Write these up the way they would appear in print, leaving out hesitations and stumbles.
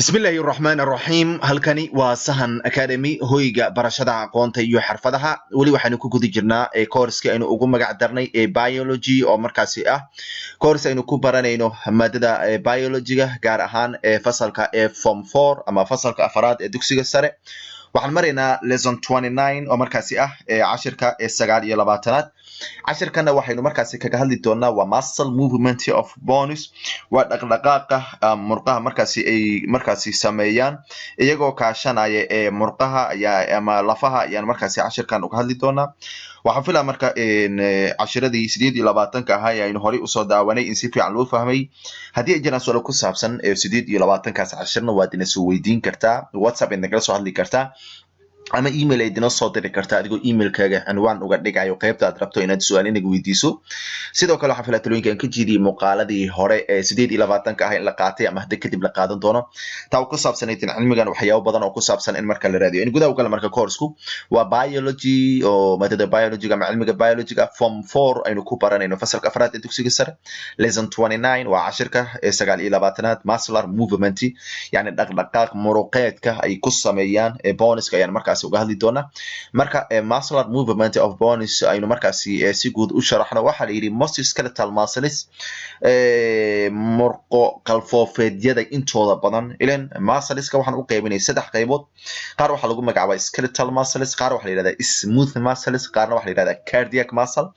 Bismillaahi raxmaan raxiim. Halkani waa Sahan Academy, hoyga barashada aqoonta iyo xirfadaha. Weli waxaynu ku guda jirnaa ee course-kii aynu ugu magac darnay ee biology, oo markaasi ah course aynu ku baranayno maadada biologyga, gaar ahaan ee fasalka ee form four ama fasalka afaraad ee dugsiga sare. Waxaan maraynaa lesson 29, oo markaasi ah cashirka ee 29aad. Cashirkana waxaynu markaasi kaga hadli doonaa waa muscle movement of bones, waa dhaqdhaqaaqa murqaha markaasi ay markaasi sameeyaan iyagoo kaashanaya ee murqaha ayaa ama lafaha ayaan markaasi cashirkan uga hadli doonaa. Waxaan filaa marka cashiradii 28-ka ahaa ee aynu horey usoo daawanay in si fiican loo fahmay. Haddii ay jiraan su'aalo ku saabsan 28-kaas cashirna, waad ina soo weydiin kartaa, WhatsApp inagala soo hadli kartaa ama email ayd inoo soo diri kartaa, adigoo emailkaaga cinwaan uga dhigayo qaybta aad rabto inaad su-aal inaga weydiiso. Sidoo kale waxaan filaa talooyinka aan ka jeediyey muuqaaladii hore ee 28-ka ah in la qaatay ama hadda kadib la qaadan doono, taa ku saabsanayd in cilmigan waxyaabo badan oo ku saabsan in marka la raadiyo in gudaha u gala. Marka course-ku waa biology, oo maadada biologyga ama cilmiga biologyga form four aynu ku baranayno, fasalka afraad ee dugsiga sare. Lesson 29 waa cashirka ee 29aad, muscular movement, yani dhaqdhaqaaq muruqeedka ay ku sameeyaan ee bones-ka ayaan markaasi uga hadli doonaa. Marka muscular movement of bones aynu markaasi si guud u sharaxno, waxaa la yidhi most skeletal muscles, murqo qalfoofeedyada intooda badan. Ilan muscleska waxaan u qaybinay saddex qaybood: qaar waxaa lagu magacaabaa skeletal muscles, qaar waxaa la yidhahdaa smooth muscles, qaarna waxaa la yidhahdaa cardiac muscle.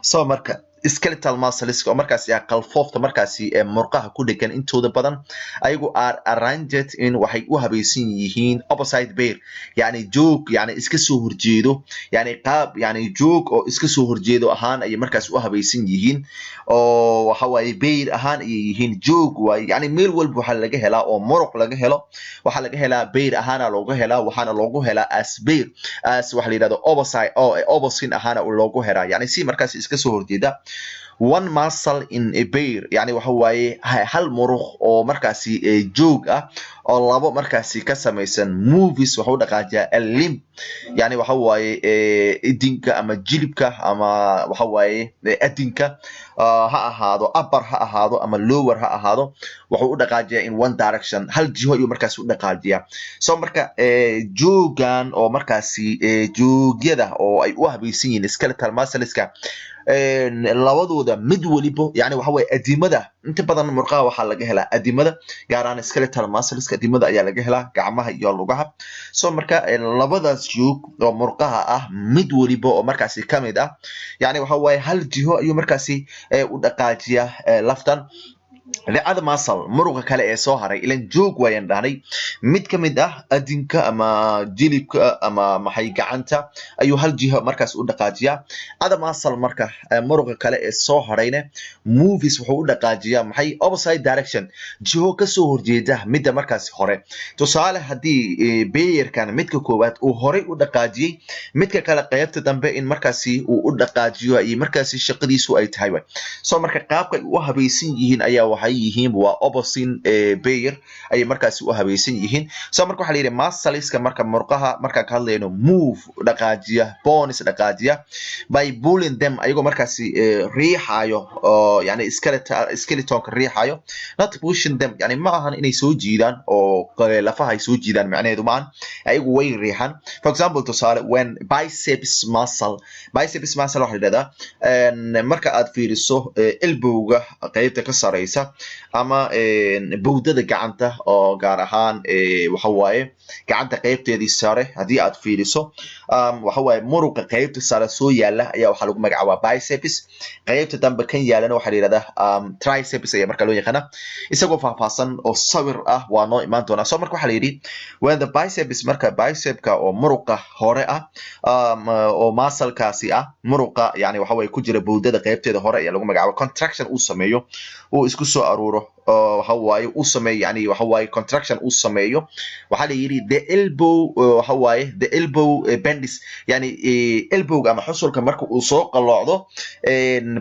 So marka skeletal muscles, oo markaasi ah qalfoofta markaasi ee murqaha ku dhegan, intooda badan ayagu are arranged in, waxay u habaysan yihiin, opposite pair, yani joog yani iska soo horjeedo, yani qaab yani joog oo iska soo horjeedo ahaan ayay markaasi u habaysan yihiin, oo waxa waaye pair ahaan ayay yihiin, joog waaye. Yani meel walba waxaa laga helaa oo muruq laga helo, waxaa laga helaa pair ahaana loogu helaa, waxaana loogu helaa as pair, as waxa la yidhahdo opposite, oo opposite ahaana loogu helaa, yani si markaasi iska soo horjeeda. One muscle in a pair, yani waxa waaye hal muruq oo markaasi joog ah oo labo markaasi ka samaysan, moves, waxa u dhaqaajiyaa, a limb, yani waxa waaye idinka ama jilibka ama waxa waaye adinka ha ahaado, upper ha ahaado ama lower ha ahaado, wuxuu u dhaqaajiyaa in one direction, hal jiho ayuu markaasi u dhaqaajiyaa. So marka joogan oo markaasi joogyada oo ay u habaysan yihiin skeletal muscleska labadooda mid walibo, yani waxa waye adimada, inta badan murqaha waxaa laga helaa adimada, gaar ahaan skeletal muscleska adimada ayaa laga helaa, gacmaha iyo lugaha. So marka labadaas joog oo murqaha ah mid waliba oo markaasi kamid ah, yani waxa waaye hal jiho ayuu markaasi u dhaqaajiyaa laftan. The other muscle, muruqa kale ee soo haray, ilan joog waayaan dhahnay, mid ka mid ah adinka ama jilibka ama maxay gacanta ayuu hal jiho markaas u dhaqaajiyaa. Other muscle, marka muruqa kale ee soo harayna, moves, wuxuu u dhaqaajiyaa maxay? Opposite direction, jiho kasoo horjeeda midda markaasi hore. Tusaale, haddii pair-kan midka koowaad uu horey u dhaqaajiyey, midka kale qaybta dambe in markaasi uu u dhaqaajiyo ay markaasi shaqadiisu ay tahay way. So marka qaabka ay u habaysan yihiin ayaa waxay yihiin waa opposite pair ayay markaasi u habaysan yihiin. So marka waxaa la yidhi muscleska, marka murqaha markaan ka hadlayno, move, dhaqaajiya, bones dhaqaajiya, by pulling them, ayagoo markaasi riixayo oo yani skeletonka riixayo, not pushing them, yani ma ahan inay soo jiidaan oo lafaha ay soo jiidaan macnaheedu maahan, ayagu way riixaan. For example, tusaale, when biceps muscle, biceps muscle waxaa la yidhahdaa marka aad fiiriso elbowga qaybta ka sareysa ama bowdada gacanta, oo gaar ahaan waxa waaye gacanta qaybteedii sare haddii aad fiiriso, waxa waaye muruqa qaybta sare soo yaala ayaa waxaa lagu magacaabaa biceps. Qaybta dambe kan yaalana waxaa la yidhahdaa triceps ayaa marka loo yaqaana. Isagoo faahfaahsan oo sawir ah waa noo imaan doonaa. So marka waxaa la yidhi when the biceps, marka bicepka oo muruqa hore ah oo musclekaasi ah, muruqa yani waxa waye ku jira bowdada qaybteeda hore ayaa lagu magacaaba, contraction uu sameeyo, uu isku soo aruuro, waxa waaye uu sameeyo, yani waxa waaye contraction uu sameeyo, waxaa la yidhi the elbow, waxa waaye the elbow bends, yani elbowga ama xusulka marka uu soo qalloocdo,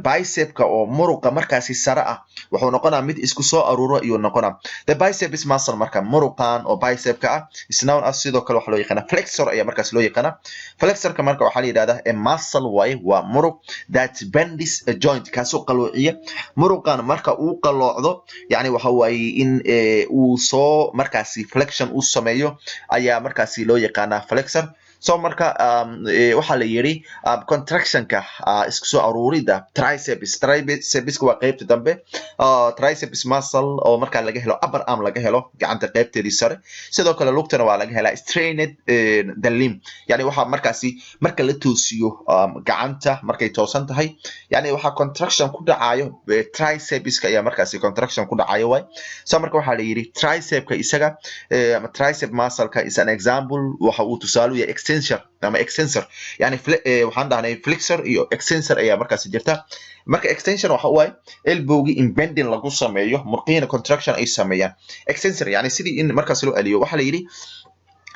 bicepka oo muruqa markaasi sare ah wuxuu noqonaa mid isku soo aruuro ayuu noqonaa. The biceps muscle, marka muruqan oo bicepka ah, is known as, sidoo kale waxaa loo yaqaanaa flexor ayaa markaas loo yaqaanaa. Flexorka marka waxaa la yidhahdaa a muscle waaye, waa muruq, that bends a joint, kaasoo qalloociya. Muruqan marka uu qalloocdo, yani Yani waxa waaye in uu soo markaasi flexion uu sameeyo ayaa markaasi loo yaqaanaa flexor. So marka waxaa la yiri contractionka, isku soo aruurida triceps. Tricepska waa qeybta dambe, triceps muscle oo markaa laga helo upper arm, laga helo gacanta qeybteedii sare. Sidoo kale lugtana waa laga helaa. Straightened the limb, yani waxaa markaasi marka la toosiyo gacanta, markay toosan tahay, yani waxaa contraction ku dhacayo tricepska ayaa markaasi contraction ku dhacayo waay. So marka waxaa la yiri tricepka isaga ama tricep muscle-ka is an example, waxa uu tusaale u yahay extensor ama extensor. Yani waxaan dhahnay flexor iyo extensor ayaa markaasi jirta. Marka extension waxa waaye elbowgii in bending lagu sameeyo, murqihina contraction ay sameeyaan. Extensor yani sidii in markaas loo aliyo. Waxaa la yidhi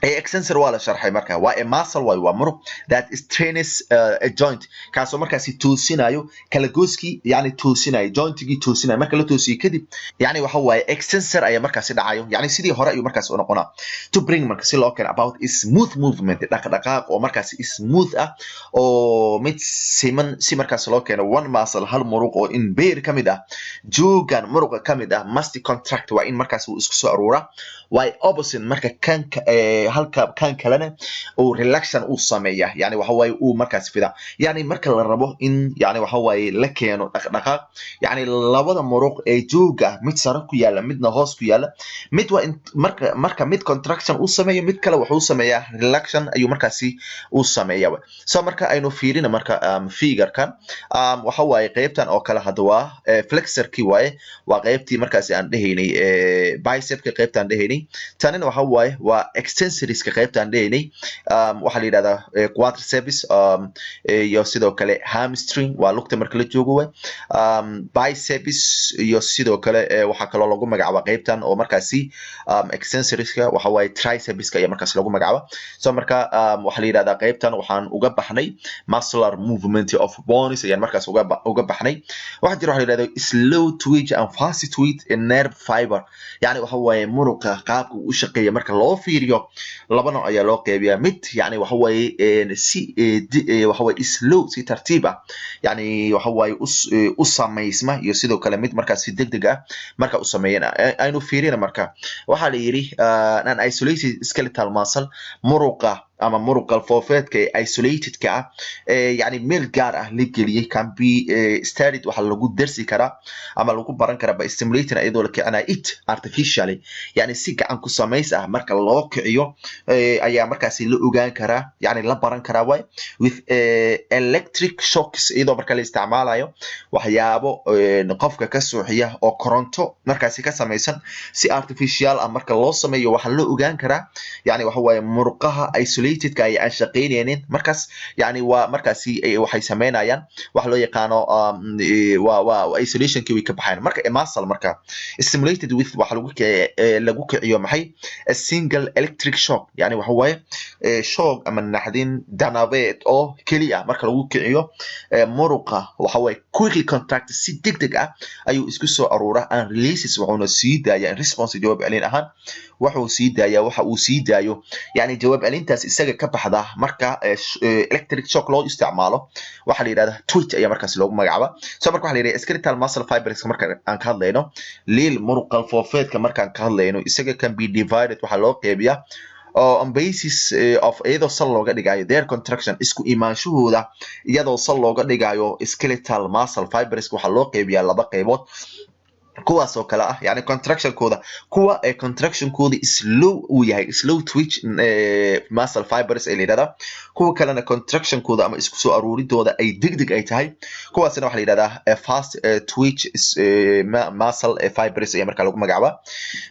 extensor waa la sharxay. Marka waa a muscle waay, waa muruq that strains a joint, kaasoo markaasi toosinayo kala gooskii, yani toosinayo jointigii, toosinayo. Marka la toosiyo kadib, yani waxa waaye extensor ayaa markaasi dhacayo, yani sidii hore ayuu markaasi u noqonaa. To bring, marka si loo keeno, about smooth movement, dhaqdhaqaaq oo markaasi smooth ah oo mid siman, si markaasi loo keeno, one muscle, hal muruq oo in pair ka mid ah joogan muruqa ka mid ah, must contract, waa in markaasi uu isku soo aruuraa, way opposite marka kan halka kan kalena uu relaxation uu sameeya, yani waxa waaye uu markaas fida. Yani marka la rabo in yani waxa waaye la keeno dhaqdhaqaaq, yani labada muruq ee jooga, mid sare ku yaala, midna hoos ku yaala, mid waa in marka mid contraction uu sameeyo, mid kale wuxuu sameeyaa relaxation ayuu markaasi uu sameeyaa. So marka aynu fiirina marka figurekan waxa waaye qeybtan oo kale hadda waa flexorkii waaye, waa qeybtii markaasi aan dhehaynay bicepka qeybtaan dhehaynay. Tanina waxa waaye waa extensorska qeybtaan dhehaynay. Waxaa la yidhahdaa quadriceps iyo sidoo kale hamstring, waa lugta marka la joogo waay, biceps iyo sidoo kale waxaa kaloo lagu magacaaba qeybtan oo markaasi extensorska waxa waaye tricepska ayaa markaasi lagu magacaaba. So marka waxaa la yidhahdaa qeybtan waxaan uga baxnay muscular movement of bones ayaan markaas uga baxnay. Waxaa jira waxa la yidhahdaa slow twitch and fast twitch nerve fiber, yani waxa waaye muruqa qaabka uu u shaqeeya marka loo fiiriyo laba nooc ayaa loo qeybiyaa. Mid yani waxa waaye si waxa waaye slow, si tartiib ah, yani waxa waaye u samaysma, iyo sidoo kale mid markaas si degdeg ah marka u sameeyana. Aynu fiirina marka waxaa la yidhi an isolated skeletal muscle, muruqa ama muruqa foofeedka ee isolatedka ah ee yani meel gaar ah la geliyey, can be studied, waxaa lagu dersi karaa ama lagu baran karaa, by stimulating, iyadoo la kicinayo, it artificially, yani si gacan ku samays ah marka loo kiciyo ayaa markaasi la ogaan karaa, yani la baran karaa way, with electric shocks, iyadoo marka la isticmaalayo waxyaabo qofka ka suuxiya oo koronto markaasi ka samaysan. Si artificial ah marka loo sameeyo waxaa loo ogaan karaa yani waxa waaye murqaha isolatedka ay aan shaqaynaynin markaas, yani waa markaasi waxay sameynayaan waxa loo yaqaano waa isolationkii way ka baxayan. Marka muscle marka stimulated with, waxa lagu kiciyo maxay? A single electric shock, yani waxa waaye shock ama naxdin danabeed oo keliya marka lagu kiciyo muruqa, waxa waaye quickly contract, si degdeg ah ayuu isku soo aruuraa, and releases, wuxuuna sii daaya, in response, jawaab celin ahaan wuxuu sii daayaa. Waxa uu sii daayo, yani jawaab celintaas isaga ka baxda marka electric shock loo isticmaalo, waxaa la yidhahdaa twitch ayaa markaas loogu magacaaba. So marka waxa la yidhahda skeletal muscle fibers marka aan ka hadlayno, liil muruqal foofeedka markaan ka hadlayno, isaga can be divided, waxaa loo qeybiyaa on basis of, iyadoo sal looga dhigayo, their contraction, isku imaanshahooda iyadoo sal looga dhigayo. Skeletal muscle fibers waxaa loo qeybiyaa laba qeybood, kuwaas oo kale ah yani contractionkooda, kuwa ee contractionkooda slow uu yahay, slow twitch muscle fibers ay la yidhahdaa, kuwa kalena contractionkooda ama isku soo aruuridooda ay degdeg ay tahay, kuwaasina waxaa la yidhahdaa fast twitch muscle fibers ayaa markaa lagu magacaabaa.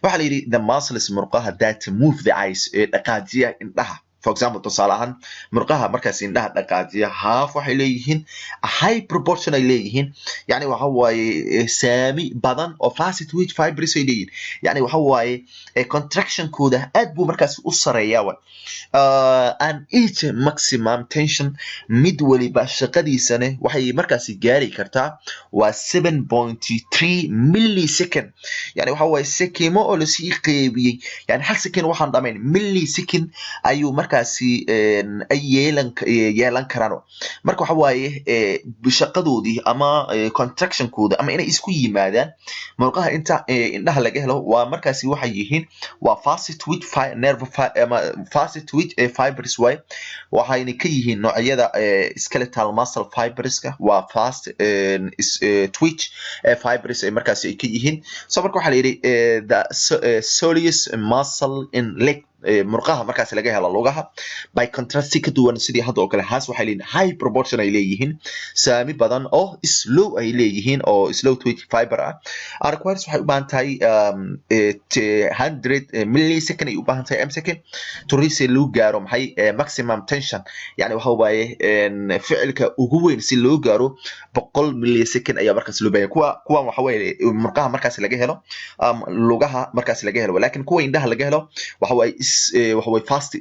Waxaa la yidhi the muscles, murqaha, that move the eyes, ee dhaqaajiya indhaha, for example, tusaale ahaan murqaha markaas indhaha dhaqaajiya, half, waxay leeyihiin high proportion ay leeyihiin, yani waxa waaye saami badan oo fast twitch fibers ay leeyihiin, yani waxa waaye contractionkooda aad buu markaas u sareeyaa wa and each maximum tension, mid waliba shaqadiisane waxay markaasi gaari kartaa waa 7.3 millisecond, yani waxa waaye sekimo oo lasii qeybiyey, yani hal second waxaan dhamayn millisecond ayuu markaasi markaasi ay yeelan karaan. Marka waxa waaye shaqadoodii ama contractionkooda ama inay isku yimaadaan murqaha inta indhaha laga helo waa markaasi waxay yihiin waa fast twitch nerve ama fast twitch fibers waay. Waxayna ka yihiin noocyada skeletal muscle fiberska, waa fast twitch fibers ay markaasi ay ka yihiin. So marka waxaa la yidhi the soleus muscle in leg, murqaha markaas laga helo lugaha, by contrast, si ka duwan sidii hadda oo kale, has waxay leeyihiin high proportion ay leeyihiin, saami badan oo slow ay leeyihiin oo slow twitch fiber ah. Requires waxay u baahan tahay 100 millisecond ay u baahan tahay, m second, to reach loo gaaro maxay maximum tension, yani waxa waaye ficilka ugu weyn si loo gaaro 100 millisecond ayaa markaas loo baahan. Kuwan waxa waaye murqaha markaas laga helo lugaha markaas laga helo, laakiin kuwa indhaha laga helo waxa waaye waxa waaye fast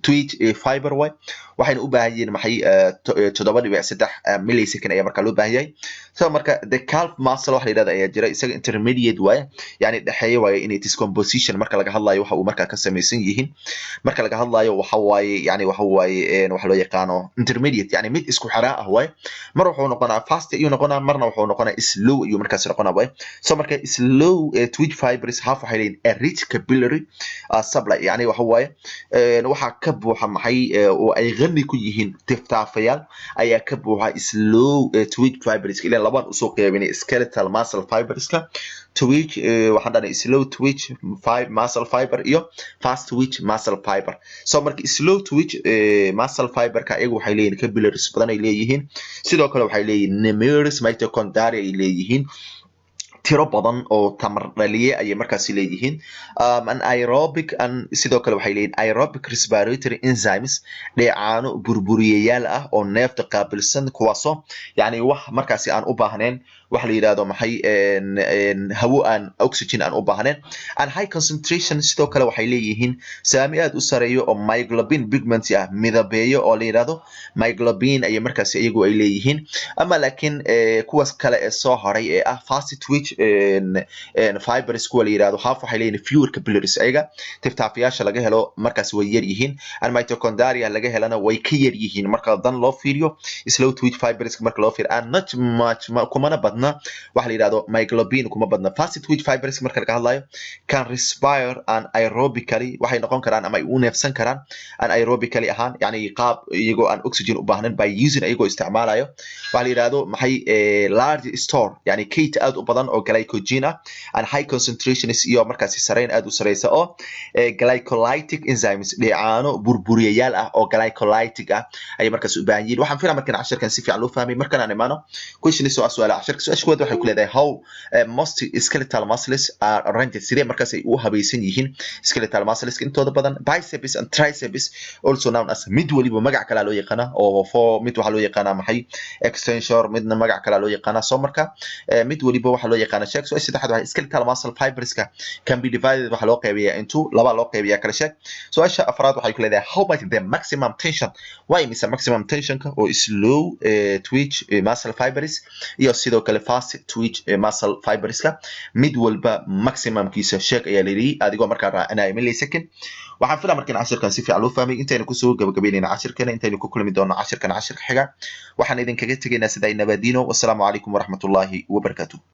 twitch fiber waay. Waxayna u baahan yihiin maxay 7.3 millisecond ayaa markaa loo baahan yahay. So marka the calf muscle waxa la yidhahda ayaa jira, isaga intermediate waaye, yani dhexeeya waaye in its composition. Marka laga hadlayo waxa uu markaa ka samaysan yihiin, marka laga hadlayo waxa waaye, yani waxa waaye waxa loo yaqaano intermediate, yani mid isku xiraa ah waaye. Mar wuxuu noqonaa fast ayuu noqonaa, marna wuxuu noqonaa slow ayuu markaas noqonaa waaye. So marka slow twitch fibers have waxay leeyihin a rich capillary supply, yani waxa waaye waxaa ka buuxa maxay oo ay qani ku yihiin, tiftaafayaal ayaa ka buuxa slow twitch fibers. Ilaa labaan usoo qeybinay skeletal muscle fiberska twitch, waxaan dhahnay slow twitch muscle fiber iyo fast twitch muscle fiber. So marka slow twitch muscle fiberka iyagu waxay leeyihiin capillaries badan ay leeyihiin. Sidoo kale waxay leeyihiin numerous mitochondria ay leeyihiin, tiro badan oo tamar dhaliye ayay markaasi leeyihiin, and aerobic and sidoo kale waxay leeyihiin aerobic respiratory enzymes, dheecaano burburiyayaal ah oo neefta qaabilsan, kuwaasoo yani wax markaasi aan u baahnayn waxa la yidhahdo maxay hawo aan oxygen aan u baahnayn, and high concentration. Sidoo kale waxay leeyihiin saami aad u sareeyo oo myoglobin pigment ah, midabeeyo oo la yidhahdo myoglobin ayay markaasi iyagu ay leeyihiin. Ama laakiin kuwaas kale ee soo haray ee ah fast twitch fibers kuwa la yidhahdo have waxay leeyihiin fewer capillaries, ayaga tiftaafayaasha laga helo markaas way yar yihiin, and mitochondria laga helana way ka yar yihiin marka dan loo fiiriyo slow twitch fibers marka loo fiiriyo, and not much kumana badna waxa la yidhahdo myoglobin kuma badna. Fast twitch fibers marka laga hadlayo can respire anaerobically, waxay noqon karaan ama ay u neefsan karaan anaerobically ahaan, yani qaab iyagoo aan oxygen u baahnayn, by using iyagoo isticmaalayo waxa la yidhahdo maxay large store, yani kayd aad u badan oo glycogen ah, and high concentrations iyo markaasi sareyn aad u sareysa oo glycolytic enzymes, dheecaano burburiyayaal ah oo glycolytic ah ayay markaas u baahan yihiin. Waxaan filaa markan casharkan si fiican loo fahmay. Markan aan imaano questions oo ah su'aalaha casharka, su-aasha koowaad waxay ku leedahay: how most skeletal muscles are arranged? Sidee markaas ay u habaysan yihiin skeletal muscles intooda badan? Biceps and triceps, also known as, mid waliba magac kalaa loo yaqaana oo for mid waxaa loo yaqaanaa maxay extensor, midna magac kalaa loo yaqaanaa. So marka mid waliba waxaa loo yaqaana sheeg. Su-aasha saddexaad waxay skeletal muscle fiberska can be divided, waxaa loo qeybiyaa into laba loo qeybiyaa, kala sheeg. Su-aasha afraad waxay ku leedahay: how much the maximum tension, waa imisa maximum tensionka oo slow twitch muscle fibers iyo sidoo kale fast twitch muscle fiberska mid walba maximumkiisa sheeg ayaa layidhi, adigoo markaa raacinaya millisecond. Waxaan filaa markan cashirkan si fiican loo fahmay. Intaynu kusoo gabagabeynayna cashirkana, intaynu ku kulmi doono cashirkan cashirka xiga, waxaan idinkaga tegaynaa sidaa nabadino. Wasalaamu calaykum waraxmatullaahi wabarakaatu.